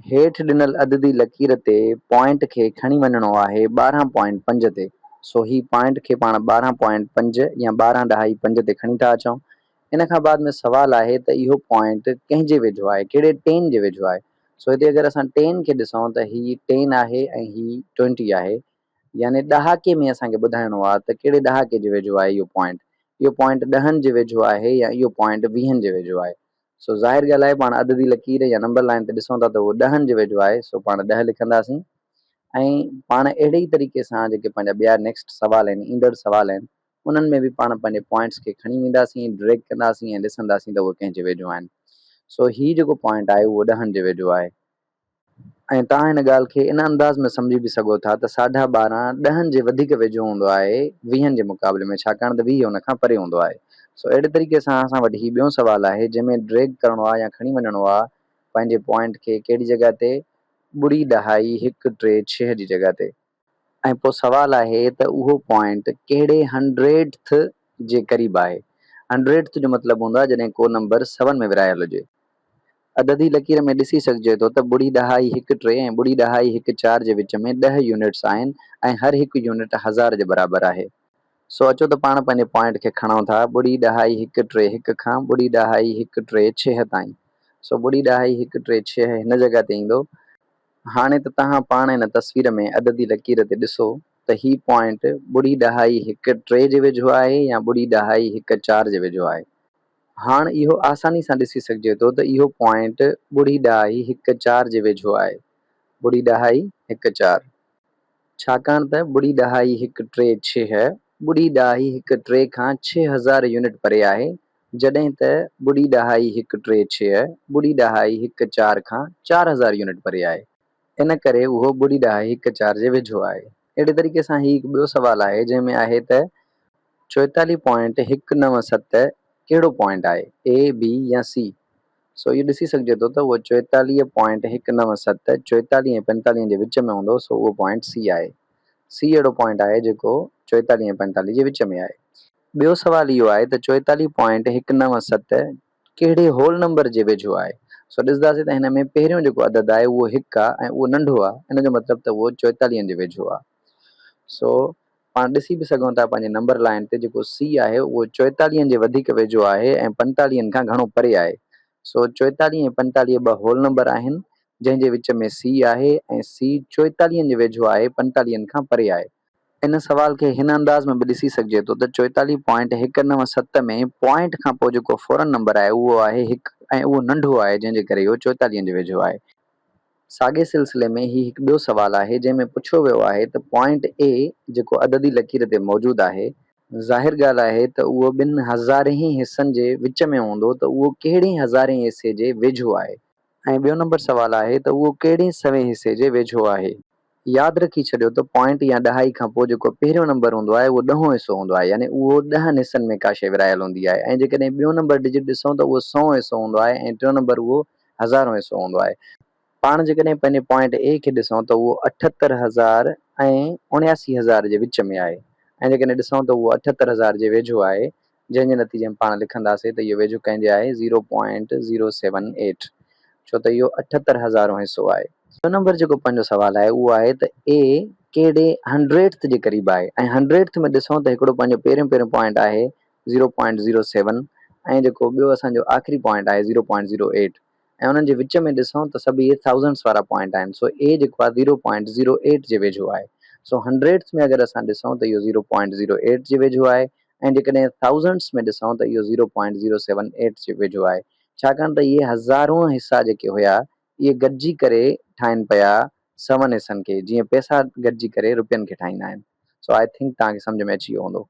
هيٺ ڏنل عددي لڪير تي پوائنٽ کي کڻي وڃڻو آهي 12 پوائنٽ پنج تي. سو هي پوائنٽ کي پاڻ 12 پوائنٽ پنج يا 12 ڏهائي پنج تي کڻي ٿا اچون. ان کان بعد ۾ سوال آهي ته اهو پوائنٽ ڪنهن جي ويجهو آهي، ڪهڙي ٽين جي ويجهو آهي. سو هتي اگر اسان ٽين کي ڏسون ته هي ٽين آهي ۽ هي ٽوئنٽي آهي. يعني ڏهاڪي ۾ اسان کي ٻڌائڻو آهي ته ڪهڙي ڏهاڪي جي ويجهو آهي اهو پوائنٽ. اهو پوائنٽ ڏهن جي ويجهو آهي يا اهو پوائنٽ ويهن جي ويجهو آهي. سو ظاهر ڳالهه آهي پاڻ عددي لڪير يا نمبر لائين تي ڏسون ٿا ته اهو ڏهن جي ويجهو آهي سو پاڻ ڏهه لکنداسين ۽ پاڻ اهڙي ئي طريقي سان جيڪي پنهنجا ٻيا نيڪسٽ سوال آهن ايندڙ سوال آهن انهن ۾ به پاڻ پنهنجي پوائنٽس کي کڻي وينداسين ڊريگ ڪنداسين ۽ ڏسنداسين ته اهي ڪنهن جي ويجهو آهن. سو هي جيڪو پوائنٽ آهي اهو ڏهن جي ويجهو آهي. ۽ توهان هن ڳالهه کي ان انداز ۾ سمجهي به سگهو ٿا ته ساڍا 12 ڏهن جي وڌيڪ ويجهو هوندو آهي ويهن جي مقابلي ۾ ڇاڪاڻ ته 20 ان کان پري هوندو آهي. سو اهڙي طريقي سان اسان وٽ هي ٻيون سوال آهي جنهن ۾ ڊريگ ڪرڻو آهي يا کڻي وڃڻو آهي پنهنجي پوائنٽ کي ڪهڙي جڳهه تي ٻڙي ڏهائي هڪ ٽي ڇهه جي جڳهه تي. ۽ پوء سوال آهي ته اهو پوائنٽ ڪهڙي هنڊريڊٿ جي قريب آهي. هنڊريڊٿ جو مطلب هوندو آهي جڏهن ڪو نمبر سون ۾ ورهايل هجي. عددي لڪير ۾ ڏسي سگهجي ٿو ته ٻڙي ڏهائي هڪ ٽي ۽ ٻڙي ڏهائي هڪ چار جي وچ ۾ ڏهه يونٽس آهن ۽ هر هڪ يونٽ هزار جي برابر آهي. سو اچو ته پاڻ پنهنجي پوائنٽ کي کڻون ٿا ٻڙي ڏهائي هڪ ٽي هڪ کان ٻڙي ڏهائي هڪ ٽي ڇهه تائين. سو ٻڙي ڏهائي هڪ ٽي ڇهه هن جڳهه تي ايندو. هاڻي ته توهان پاڻ هن تصوير ۾ عددي لڪير تي ڏسو ته هي پوائنٽ ٻڙي ڏهائي هڪ ٽي جي ويجهو آهي يا ٻڙي ڏهائي هڪ چار جي ويجهو آهي. هاڻ اهو آساني سان ڏسي سگهجي ٿو ته اهو پوائنٽ ٻڙي ڏهائي هڪ چار جي ويجهو آهي. ٻڙي ڏهائي هڪ چار. ڇاڪاڻ ته ٻڙي ڏهائي هڪ ٽي ڇهه ٻڙي ڏهائي هڪ ٽي کان 6000 يونٽ پري آهي، جڏهن ته ٻڙي ڏهائي هڪ ٽي ڇهه ٻڙي ڏهائي هڪ چار کان 4000 يونٽ پري آهي. ان ڪري اهو ٻڙي ڏهائي هڪ چار جي ويجهو آهي. اهڙي طريقي سان هي هڪ ٻيو سوال آهي جنهن ۾ آهي ته 44 پوائنٽ هڪ نو ست ڪهڙو پوائنٽ آهي اي، بي يا سي؟ سو اهو ڏسي سگهجي ٿو ته اهو 44 پوائنٽ هڪ نو ست 44 ۽ 45 جي وچ ۾ هوندو سو اهو پوائنٽ سي آهي. سي اهڙو پوائنٽ آهي جيڪو 44 ۽ 45 جي وچ ۾ آهي. ٻيو سوال اهو آهي ته 44 پوائنٽ هڪ نو ست ڪهڙي هول نمبر جي ويجهو آهي؟ سو ڏسنداسين ته هن ۾ پهريون جيڪو عدد آهي اهو هڪ آهي ۽ اهو ننڍو آهي ان جو مطلب ته اهو چوئيتاليهن جي ويجهو آهي. سو پاڻ ڏسي به سگهون ٿا پنهنجي نمبر لائين تي جيڪو سي آهي اهو چوئيتاليهن جي وڌيڪ ويجهو آهي ۽ پنجتاليهن کان گهڻو پري آهي. سو 44 ۽ 45 ٻه هول نمبر آهن جنهن جي وچ ۾ سي آهي ۽ سي چوئيتاليهن جي ويجهو آهي پنجتاليهن کان پري آهي. ان سوال کي هن انداز ۾ به ڏسي سگهجي ٿو ته چوئيتاليهه پوائنٽ هڪ نو ست ۾ پوائنٽ کان پوء جيڪو فورن نمبر آهي اهو آهي هڪ ۽ اهو ننڍو آهي جنهن جي ڪري اهو چوئيتاليهن جي ويجهو آهي. ساڳئي سلسلي ۾ هي هڪ ٻيو سوال آهي جنهن ۾ پڇيو ويو آهي ته پوائنٽ اي جيڪو عددي لڪير تي موجود آهي، ظاهر ڳالهه آهي ته اهو ٻن هزارهين حصن جي وچ ۾ هوندو ته اهو ڪهڙي هزارهين حصي جي ويجهو آهي؟ ۽ ٻيو نمبر سوال آهي ته اهو ڪهڙي سوين حصي جي ويجهو آهي؟ ياد رکي ڇڏيو ته پوائنٽ يا ڏهائي کان پوء جيڪو پهريون نمبر هوندو آهي اهو ڏهون حصو هوندو آهي يعني اهو ڏهن حصن ۾ ڪا شيء ورهايل هوندي آهي ۽ جيڪڏهن ٻيون نمبر ڊجٽ ڏسون ته اهو سئون حصو هوندو آهي ۽ ٽيون نمبر اهو هزارون حصو هوندو آهي. پاڻ جيڪڏهن پنهنجي پوائنٽ اي کي ڏسون ته اهو 78 هزار ۽ 79 هزار جي وچ ۾ آهي ۽ جيڪڏهن ڏسون ته اهو 78 هزار جي ويجهو آهي جنهن جي نتيجي ۾ پاڻ لکنداسين ته اهو ويجهو ڪنهن جي آهي zero point zero seven eight ڇو ته اهو 78 هزارون حصو آهي. ٻيو نمبر جيڪو پنهنجو سوال آهي اهو آهي ته اي ڪهڙي هنڊريڊٿ جي قريب آهي ۽ هنڊريڊٿ ۾ ڏسون ته هڪڙو پنهنجو پهريون پهريون پوائنٽ آهي زيرو پوائنٽ زيرو سيون ۽ جيڪو ٻيو اسان جو آخري پوائنٽ آهي زيرو پوائنٽ زيرو ايٽ ۽ انهن جي وچ ۾ ڏسون ته سڀ اهي ٿائوزنڊس وارا پوائنٽ آهن سو اي جيڪو آهي زيرو پوائنٽ زيرو ايٽ جي ويجهو آهي سو هنڊريڊٿ ۾ اگر اسان ڏسون ته اهو زيرو پوائنٽ زيرو ايٽ جي ويجهو آهي ۽ جيڪڏهن ٿائوزنڊس ۾ ڏسون ته اهو zero point zero seven eight جي ويجهو آهي ڇاڪاڻ ته اهي هزارون حصا جيڪي هيا اهي گڏجي ڪري ٺاهين پيا سون حصن کي جيئن پئسا گڏجي ڪري روپين کي ٺاهيندا آهن سو I think توهان کي سمجهه ۾ اچي ويو هوندو.